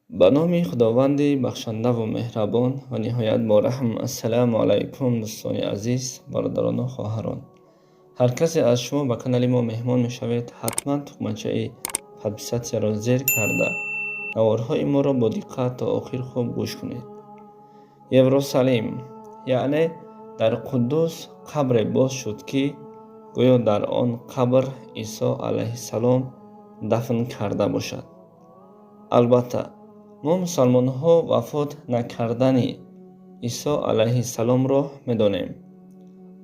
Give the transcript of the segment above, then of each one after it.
Ба номи Худованди бахшандаву меҳрабон ва ниҳоят бораҳм. Ассалому алайкум, дӯстони азиз, бародарону хоҳарон. Ҳар касе аз шумо ба канали мо меҳмон мешавед, ҳатман тугмачаи подписаться-ро зер карда, наворҳои моро бо диққат то охир хуб гӯш кунед. Ерусалим, яъне дар Қуддус, қабре боз шуд, ки гӯё дар он қабр Исо алайҳиссалом дафн карда бошад. Албатта, мо мусалмонҳо вафот накардани Исо алайҳиссаломро медонем.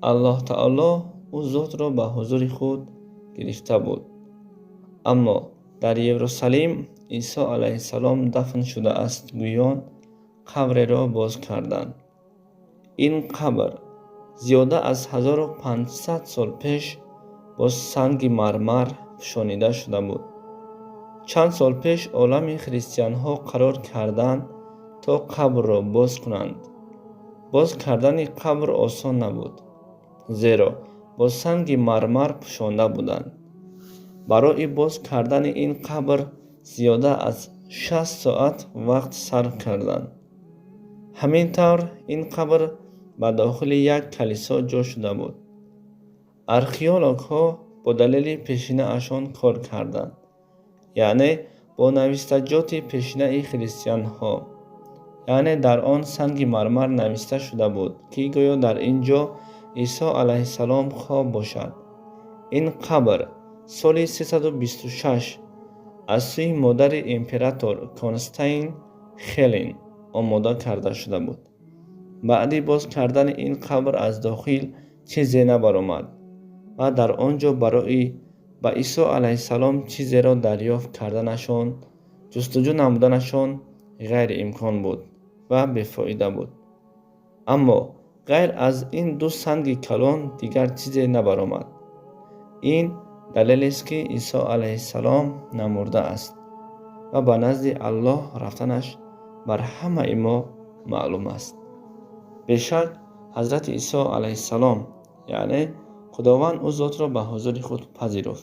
Аллоҳ Таоло ӯ зотро ба ҳузури худ гирифта буд. Аммо дар Ерусалим Исо алайҳиссалом дафн шудааст гӯён қабреро боз карданд. Ин қабр зиёда аз 1500 сол пеш бо санги мармар пӯшонида шуда буд. Чанд сол пеш олами христианҳо қарор карданд, то қабрро боз кунанд. Боз кардани қабр осон набуд, зеро бо санги мармар пӯшонда буданд. Барои боз кардани ин қабр зиёда аз 60 соат вақт сарф карданд. Ҳамин тавр, ин қабр ба дохили як калисо ҷо шуда буд. Археологҳо бо далели пешинаашон кор карданд, яъне бо навиштаҷоти пешинаи христианҳо. Яъне дар он санги мармар нависта шуда буд, ки гӯё дар ин ҷо Исо алайҳиссалом хоб бошад. Ин қабр соли 326 аз сӯи модари император Константин Хелин омода карда шуда буд. Баъди боз кардани ин қабр аз дохил чизе набаромад ва дар он ҷо барои ба Исо алайҳиссалом чизеро дарёфт карданашон, ҷустуҷӯ намуданашон ғайриимкон буд ва бефоида буд. Аммо ғайр аз ин ду санги калон дигар чизе набаромад. Ин далелест, ки Исо алайҳиссалом намурдааст ва ба назди Аллоҳ рафтанаш бар ҳамаи мо маълум аст. Бешак, Ҳазрати Исо алайҳиссалом, яъне Худованд ӯ зотро ба ҳузури худ пазируфт.